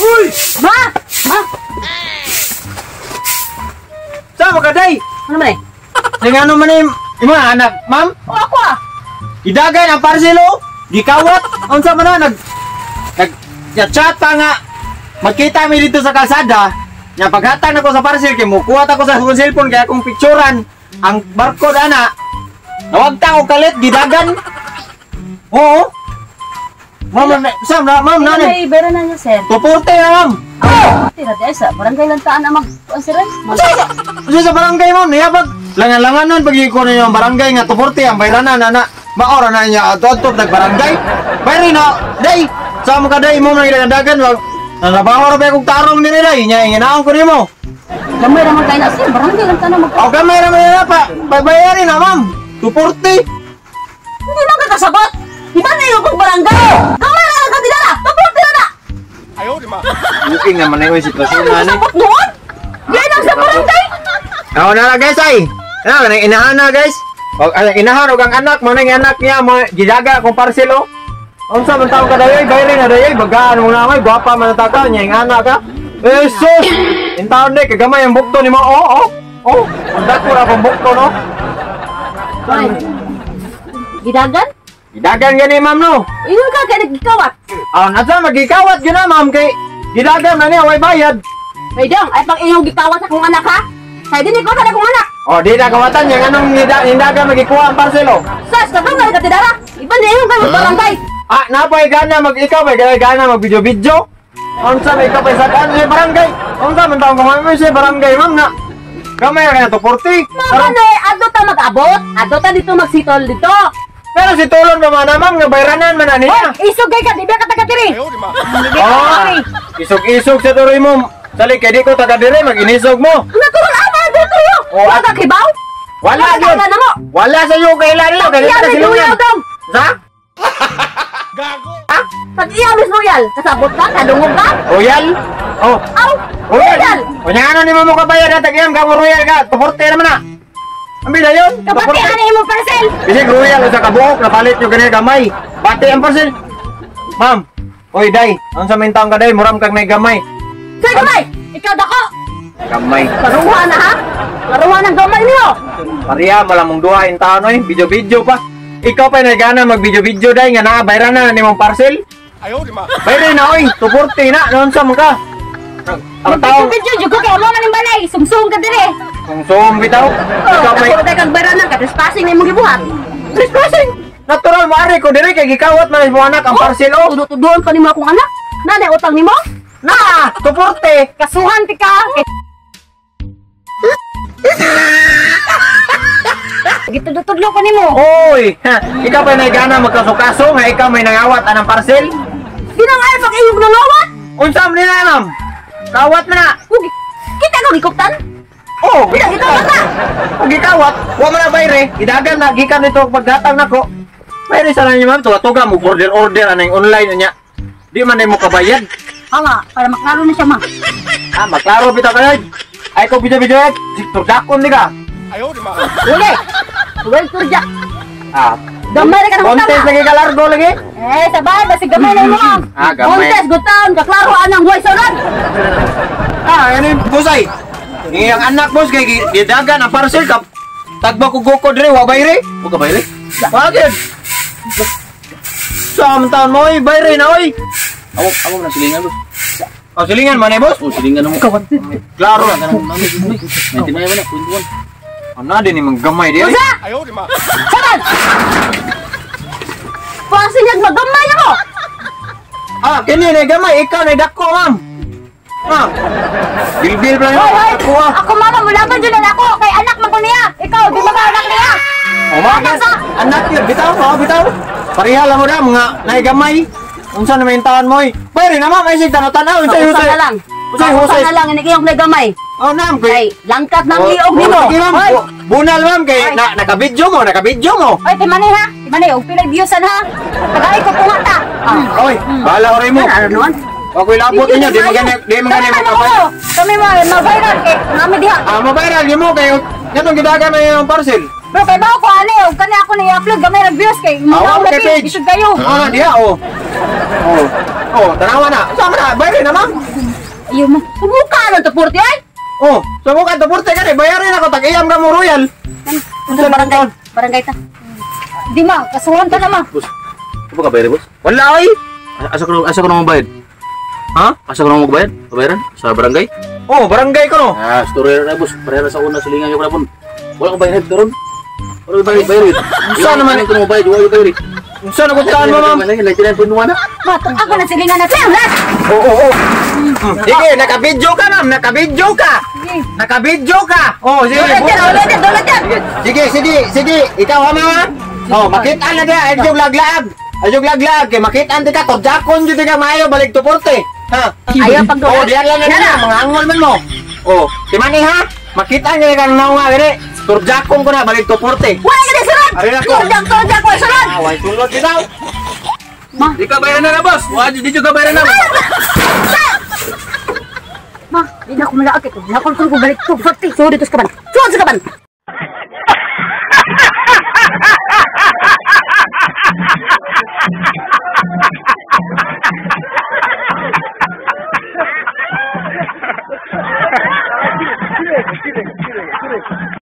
Uy! Ma! Ma! Sa ka day? Ano man eh? Sing ano man yung mga anak, ma'am? O ako ah! Idagan ang parcel oh. Gikawat. Unsa man na nag nag chat pa nga. Magkita mi dito sa kalsada. Nya paghatag nako sa parcel kay mukuha ta ko sa akong cellphone kay akong picturean ang barcode ana. Nawagta ko kalit gidagan. Oo. Ma'am, sa na ma'am Ano nani. may bera na niya, sir? 240 na ma'am. Ah, tira di sa barangay lang taan ang mag kuan sir. Unsa sa barangay ma'am niyabag langan-langan nun pag ko ninyo ang barangay nga 240 ang bayranan ana. Maora na niya ato-ato nag barangay. Bayri na day. Sa mo ka day mo nang dagan wag nanabaho ra ba kog tarong nini day nya inginaon ko nimo. Gamay ra man kay na sir, barangay lang taan ang mag. O gamay ra man na pa bayarin na ma'am. 240. Hindi man ka kasabot. Iba na yung kong barangay. Gamay ra ka dinala. Tupurti na na. Buking naman na yung sitwasyon Ano na ni. kasabot noon? Yan ang sa barangay. Ako na lang guys ay. Ano nang inahan na guys. O ang inahan og ang anak mo nang anak niya mo gidaga akong parcel oh. Unsa man taong kadayoy bayri na dayoy bagaan mo na may gwapa man ta ka nya ing anak ka. Eh sus! In taon day kagamay ang bukto nimo oh oh. Oh, ang dako ra pang bukto no. Ay. Gidagan? Gidagan gani ma'am no. Ingon ka kay nagkikawat. Ah, nasa magikawat gyud na ma'am kay gidagan na niya way bayad. Ay dong, ay pag iyong gikawat akong anak ha. Kay dinhi ko akong anak. Oh, di na kawatan niya nganong nindaga magikuha ang parcel oh. Sas, kadong ka tidara. Iba na iyong kay barangay. Ah, napay gana mag ikaw may gana gana mag video video. Unsa may ikaw pa sa kan sa barangay? Unsa man taong kamay sa barangay ma'am na. Gamay ra to 40. Mama na eh, adto ta mag-abot. Adto ta dito magsitol dito. Pero si tulon pa man na, ma'am nga bayranan man na niya. Hoy, isog kay ka, di ba ka taga diri? Oh, isog-isog sa turoy mo. Sali kay di ko taga dire mag-inisog mo. Natural ama dito yo. Oh, Wala ka kibaw? Wala Wala yun. ka na mo. Wala sa iyo kailan niyo kay di Iya ka ni silungan. Royal dong. Sa? Pag iya Miss Royal, kasabot ka, kadungog ka. Royal? Oh, Aw, Royal. Royal. Unya ano nimo mo kabayad at tagiyam ka mo Royal ka. 240 naman na. Ang bila yun? Kabati 240. ani imong parcel. Bisig royal sa kabuok, napalit nyo ganyan gamay. Bati ang parcel. Ma'am, oy day, ang sa taong ka day, muram kang gamay. Say gamay, ikaw dako. Gamay. Paruha na ha. Paruha ng gamay niyo. Pareha, malamong duha in taon oy, video-video pa. Ikaw pa nagana mag-video-video day nga naa bayran na nimong parcel. Bayran na oy, 240 na, noon sa mga. Ang tao, Video jud ko kay mo man balay, sumsum ka dire. kung sum bitaw, Oh, ikaw pa dako kay kag bayranan ka trespassing na imong gibuhat. trespassing. Natural mo ari ko diri kay gikawat man mo anak ang parcel oh. Tudo-tudoon pa nimo akong anak. Nanay utang nimo? Na, 240. Kasuhan ti ka. Gitudlo-tudlo pa nimo. Oy, ha, ikaw pa nagana magkaso-kaso nga ikaw may nangawat anang parcel. Di na nga ay pag iyong nangawat. Unsa man nila ma'am? Kawat man na. Ugi, kita ka gikuptan? Oh, Bila gikawat na. Kung gikawat, wa man na bayre. Idagan na gikan nito paghatag nako. Bayre sa niyo ma'am, tuga-tuga mo order order anang online unya. Di man mo kabayad. Hawa, para maklaro na siya ma. Ah, maklaro bitaw kayo. Ay ko video-video turjakon ni ka. Uli. Well, turja. Ah, Gamay ra ka ng contest utang. lagi ka largo lagi. Eh, sabay, basi gamay na imo ang. Ah, gamay. Contest, good taon, kaklaro anang buhay sa. Ah, ano yung boss ay? Ang anak boss kay gidagan ang parcel kap. Tagba ko goko dire wa bayre. Wa ka bayre? Bakit? Sa taon mo oy, bayre na oy. Amo amo na silingan boss. Oh, silingan man eh boss. Oh, silingan mo. Klaro. Kanang mami 99 man na, 0.1. Ano din ni gamay di. Usa! Saban! Pasi niya magamay ako! Ah, kini na gamay, ikaw na dako ma'am. Ah. Bilbil pa Hoy, hoy! Ako ah. Ako mama, mulaban dyan na ako! Kay anak man ko niya! Ikaw, di ba ka anak niya? Oh, mga anak yun, bitaw mo, bitaw. Pareha lang mo na, mga naigamay. Unsa na may taon mo oy. Bayre na ma'am, ay sig tanaw-tanaw, unsay Usa husay. na lang. Unsay Usa husay. na lang, inikiyong na gamay. Oh, na'am, Kay, langkat ng liog nimo. Sige, ma'am. Hoy! Bunal ma'am kay Hoy. na nakabidyo mo, nakabidyo mo. Hoy, timani ha! Timani, og pilay viewsan ha! Tagay ko punga ta! Ah. Oy, bahala ko rin mo. Ano naman? Wa ko'y labot ninyo, di magani, di magani mo kapay. Kami ma ma-viral kay nami diha. Ah, mabayral di mo kay nganong gidagan na yung parcel. Bro, kay bawo ko ani og kani ako ni upload gamay rag views kay Ah, mga okay, page. Isod kayo. Oh, na diha oh. Oh. Oh, tanawa na. Unsa man na? Bayarin na, ma'am. Ayaw ma. Sumuka lang to 40 ay. Oh, sumuka 240 gani, bayarin ako tag-iyam ka mo royal. Unsa barangay? Barangay ta. Di ma, kasuhan ta na ma. Boss. Ano ba ka bayad, boss? Wala oy. Asa ko na mabayad? Ha? Asa ko na magbayad? Babayaran? Sa barangay? Oh, barangay ko no. Ah, story na, boss. Pareha na sa una silingan yung panapon. Wala ko bayad karon. Wala ko bayad, bayad. Unsa naman? Ko na bayad, wala ko bayad. Unsa na kuntaan mo, ma'am? 99.1 na. Ma, ako na silingan na siya. Lahat. Oo. Sige, naka-video ka, ma'am. Naka-video ka. Naka-video ka. Oh, sige. Ulit yan, ulit yan, ulit yan. Sige, sige, sige. Ikaw ha, ma'am. Oh, makita na dia. Ayaw laglag. Ayaw laglag. Kay makita di ka. Torjakon jud ka maayo. Balik 240. Ha? Ayaw pag Oh, diyan lang na nila. Mga angol man mo. Oh, timani ha. Makita niya kang naunga gani. Torjakon ko na. Balik 240. Wala ka na sunod. Ari na ko. Turjak, turjak, wala sunod. Ah, way sulod bitaw. Ma, Di ka bayaran na, boss. Wa di ka bayaran na. ma, di na ako malaak ito. Nakon ko balik 240. Sunod dito sa kaban. Sunod sa kaban.